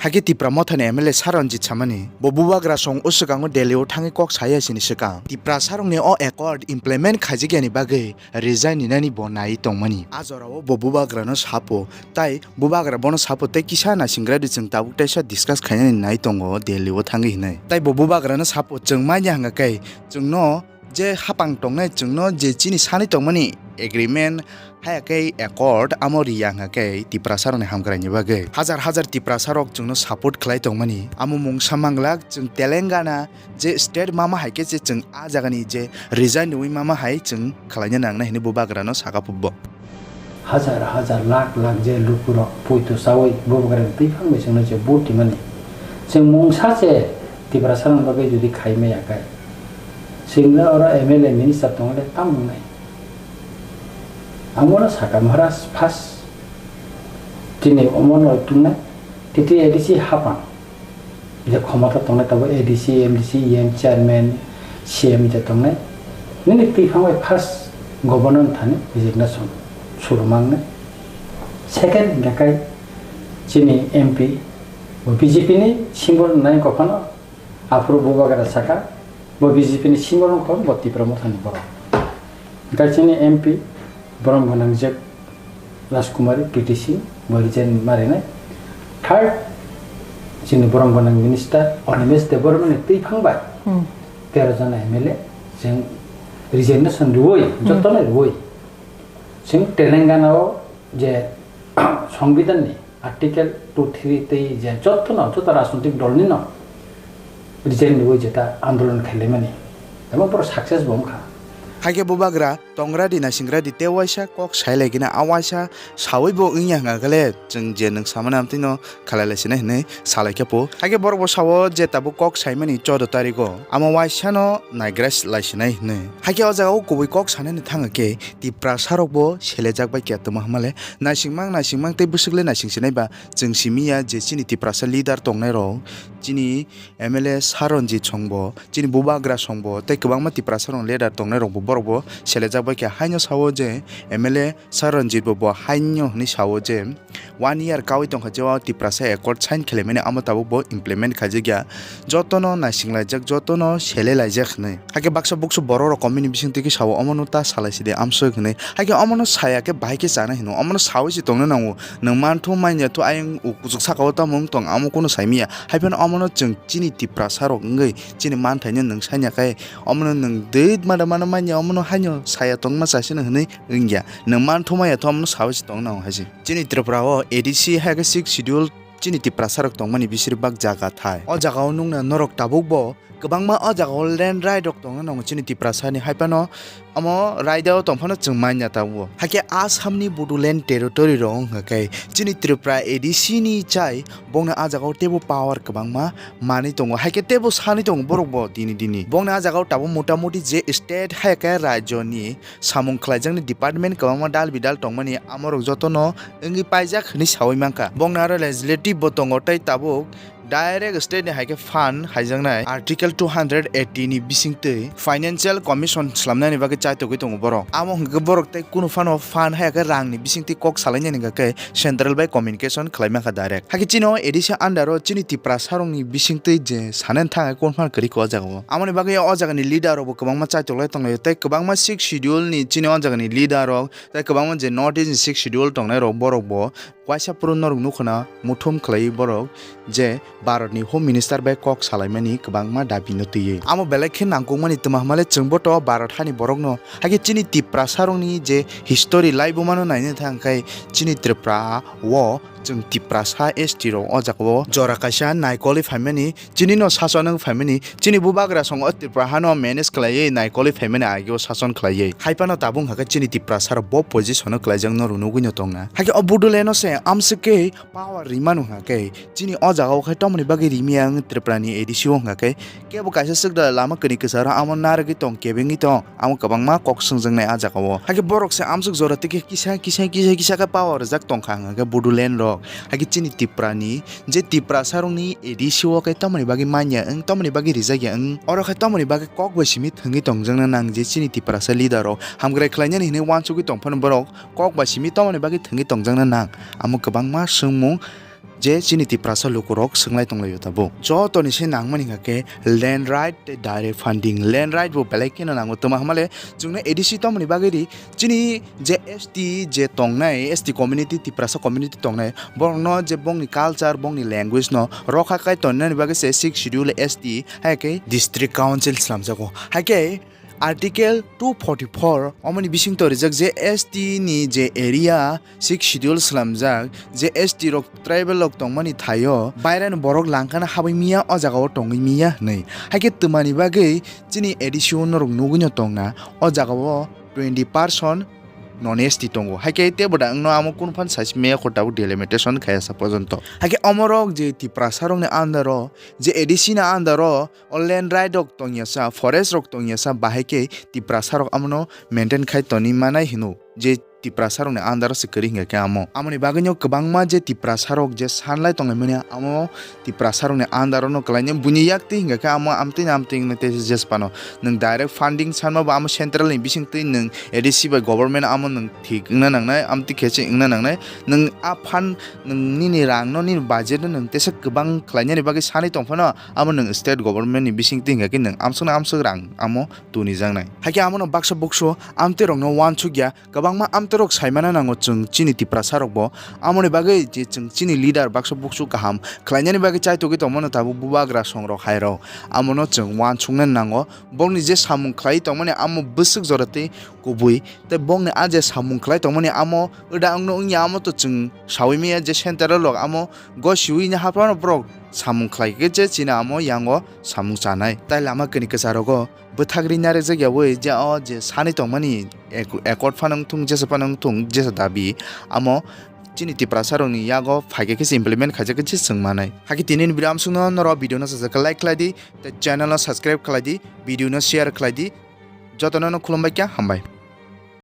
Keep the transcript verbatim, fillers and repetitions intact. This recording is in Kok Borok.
Hakhe Tipra Mothani M L A Saranjit samani, bo bubagra song o swkango Delhi o thangwi kok saya sini swkang Tiprasarokni o accord implement khaijakya ni bagwi resign ninani bo nai tongmani. A jorao bo bubagrano sapo, tai bubagra bono sapo tei kisa naisingrai di, chwng tabuk teisa discuss khainani nai tongo Delhi o thangwi hinwi. Tai bo bubagrano sapo, chwng manya hwnga khe chwngno je hapang tongnai, chwngno je chini sanwi tongmani agreement, haya khe accord amo riya hwnga khe Tiprasarokni hamkraini bagwi. Hajar hajar Tiprasarok chwngno support khlai tongmani. Amo mungsa manglak chwng Telangana je state mama hai khe se chwng a jagani je resign rwui mama hai chwng khlaina nangnai hwnwi bubagrano saka phubo. Hajar hajar lakh lakh je lukurok poito chaui bubagrani twiphang bai chwngno je vote rimani. Chwng mungsa se Tiprasarokni bagwi jodi khai maya khe, chwngno oro M L A minister tongole tam wngnai. Ang bono saka Maharaj first tini omono tungnai, titi A D C hapang. Je khomota tongnai tabuk A D C, M D C, E M, chairman, C M je tongnai. Nini twiphang bai first governor thani resignation suru mangnai. Second hingkha khe chini M P, bo B J P ni symbol nai kophano, aphuru bubagra saka, bo B J P ni symbol wngkha, bo Tipra Mothani borok. Hingkha chini M P, borom gwnang je Rajkumari, P T C, bo resign marinai. Third, chini borom gwnang minister Animesh Debbarma ni twiphang bai Hmm. tero jona M L A chwng resignation rwui, Hmm. jotono rwui. Chwng Telangana o je Songbidan ni Article two three tei je jotono, joto rajnotik dol nino resign rwui jeta andolon khaimani. Abo borok success bo wngkha. Hakhe bubagra tongradi naisingradi tei waisa kok sailaigina a waisa saui bo wngya hwnga khe le chwng je nwng samani amtwino khalai laisinai hwnwi salaikhe po. Hakhe borok bo sao je tabuk kok saimani choudo tarigo amo waisano naigra laisinai hwnwi. Hakhe o jagao kubui kok sanani thangkhe Tiprasarok bo selejak bai khe tongma hwnmale naisingmang naisingmang tei bwswk le naisingsinai ba chwng simiya je chini Tiprasa leader tongnairok chini M L A Saranjit songbo, chini bubagra songbo, tei kwbangma Tiprasa rok leader tongnai rokbo borokbo selejak bai khe haino sao je M L A Saranjit bo, bo haino hwnwi sao je one year kaui tongkha je o Tiprasa accord sign khwlaimani amo tabuk bo implement khaijakya, jotono naisinglaijak, jotono selelaijak hwnwi. Hakhe baksa buksu borok rok comment ni bisingtwi khe sao omono ta salaisidi amswk hwnwi. Hakhe omono saya khe bahai khe chanai hino, omono saui se tongna nango. Nwng manthu manya thu ayang u kuchuk saka o tamo wng tong amo kunu saimanya. Haiphano omono chwng chini Tiprasa rok wngwi chini manthaino nwng sanya khai omono nwng dwit mada mano manya omono haino saya tongma chasino hwnwi wngya. Nwng manthu manya thu omono saui se tong nango hai se. Chini Tripura o A D C hai khe sixth schedule chini Tiprasa rok tongmani bisir bak jaga thai. O jaga o nukna norok tabuk bo kwbangma o jaga o land right rok tongna nango chini Tiprasa ni, haiphano omo raida o tongphano chwng manya tabuk. Hakhe Assam ni Bodoland territory rok wngkha khe chini Tripura A D C ni chai bongni a jaga o teibo power kwbangma manwi tongo, hakhe teibo sanwi tongo borok bo dini dini. Bongni a jaga o tabuk motamuti je state hai khe rajyo ni samung khlaijakni department kwbangma dal bidal tongmani amorok jotono wngwi paijak hwnwi saui mankha. Bongni aro legislative bo tongo tei tabuk direct state ni hai khe fund haijaknai Article two hundred eighty ni bisingtwi financial commission swlamnani bagwi chaitogwi tongo borok. Amo hwnkhe borok tei kunu phano fund hai khe rang ni bisingtwi kok salainani hwnkha khe central bai communication khlai mankha direct. Hakhe chini o A D C under o chini Tiprasa rokni bisingtwi je sanani thang hai kunu phano kwrwi kha o jaga o. Amoni bagwi o jaga ni leader rok bo kwbangma chaitoklai tonglaio tei kwbangma sixth schedule ni chini o jaga ni leader rok tei kwbangma je North East ni sixth schedule tongnai rok borok bo Waisa phuru norok nukho na muthum khlaiwi borok je Bharatni Home Minister bai kok salaimani kwbangma dabino twiwi. Amo belai khe nangkukmani twma hwnmale chwngbo to Bharat hani borokno, hakhe chini Tiprasarokni je history laibumano naina thang khe chini Tripura o chwng Tiprasa S T rok o jagao jora kaisa naikolwi phaimani. Chini no sason wng phaimani, chini bubagra songo Tripura hano manage khlaiwi naikolwi phaimani ageo sason khlaiwi. Haiphano tabuk hwnkha khe chini Tiprasa rok bo position o kwlaijak no rwnugwi no tongna. Hakhe o Bodoland no se amswk khe power rimano hwnkha khe chini o jaga o khai tomoni bagwi rimiya wng Tripura ni A D C o hwnkha khe kebo kaisa swk da lama kwrwi kwcharo amo narwgwi tong kebengwi tong. Amo kwbangma kok swngjaknai ah jagao. Hakhe borok se amswk jora tei khe kisa, kisa, kisa, kisa khe power rijak tongkha hwnkha khe Bodoland rok. Hakhe chini Tripura ni je Tiprasa rokni A D C o khe tamoni bagwi manya wng, tamoni bagwi rijak ya wng. Oro khe tamoni bagwi kok bai simi thwngwi tongjakna nang je chini Tiprasa leader rok hamkrai khlainani hinwi uansugwi tongphano borok kok bai simi tamoni bagwi thwngwi tongjakna nang. Amo kwbangma swngmung je chini Tiprasa lukurok swnglai tonglaio tabuk. Jotoni se nangmani hwnkha khe land right tei direct funding. Land right bo belai kheno nango, twma hwnmale chwngno A D C tongmani bagwi ri, chini je S T je tongnai, S T community, Tiprasa community tongnai, borokno je bongni culture, bongni language no rokha khai tonnani bagwi se Sixth Schedule S T, hai khe District Council slamjago. Hai khe Article two forty-four omoni bisingtwi rijak je S T ni je area Sixth Schedule slamjak, je S T rok, tribal rok tongmani thaio bairani borok langkhana habwi miya, o jagao tongwi miya hwnwi. Hai khe twmani bagwi chini A D C o norok nugwino tongna, o jagao twenty percent non S T tongo. Hai khe teibo da wngno amo kunu phan saichmaya kho tabuk delimitation khaya sa porjonto. Hai khe omorok je Tiprasa rokni under o, je A D C ni under o, o land right rok tongya sa, forest rok tongya sa, bahai khe Tiprasa rok amono maintain khai toni manai hino, je Tiprasa rokni under o se kwrwi hingya khe amo. Amoni bagwino kwbangma je Tiprasa rok je sanlai tonglaimani amo Tiprasa rokni under o no kwlaina buini yak twi hingya khe amo amtwino amtwi wngna tei jesphano. Nwng direct funding sanma bo amo central ni bisingtwi nwng A D C bai government amo nwng thik wngna nangnai, amtwi khe se wngna nangnai. Nwng a fund, nwng nini rang no, nini budget no nwng tesa kwbang khlainani bagwi sanwi tongphano, amo nwng state government ni bisingtwi hingya khe nwng amsukno amsuk rang amo tunijaknai. Hai khe amono baksa buksu amtwi rokno uansukya, kwbangma amtwi rok saimano nango chwng chini Tiprasa rokbo. Amoni bagwi je chwng chini leader baksa buksu kaham khlainani bagwi chaitugwi tongmano tabuk bubagra songrok hai rok. Amono chwng uansuknani nango. Bongni je samung khlai tongmani amo bwswk jora tei kubui, tei bongni a je samung khlai tongmani amo wda wngno wngya amo to chwng saui manya je central rok amo gosiui haphano borok samung khlai khe je chini amo yango samung chanai. Tai lama kini kwcharogo bwthak ri narwkjak yaui je o je sanwi tongmani ek-, accord phano wngthung, jesa phano wngthung, jesa dabi amo chini Tiprasa rokni yago phaikhe khe se implement khaijak khe se chwng manai. Hakhe tini ni video amsukno norok video no sajak khe like khlai di, tei channel no subscribe khlai di, video no share khlai di. Jotono no khulumbai kha, hambai.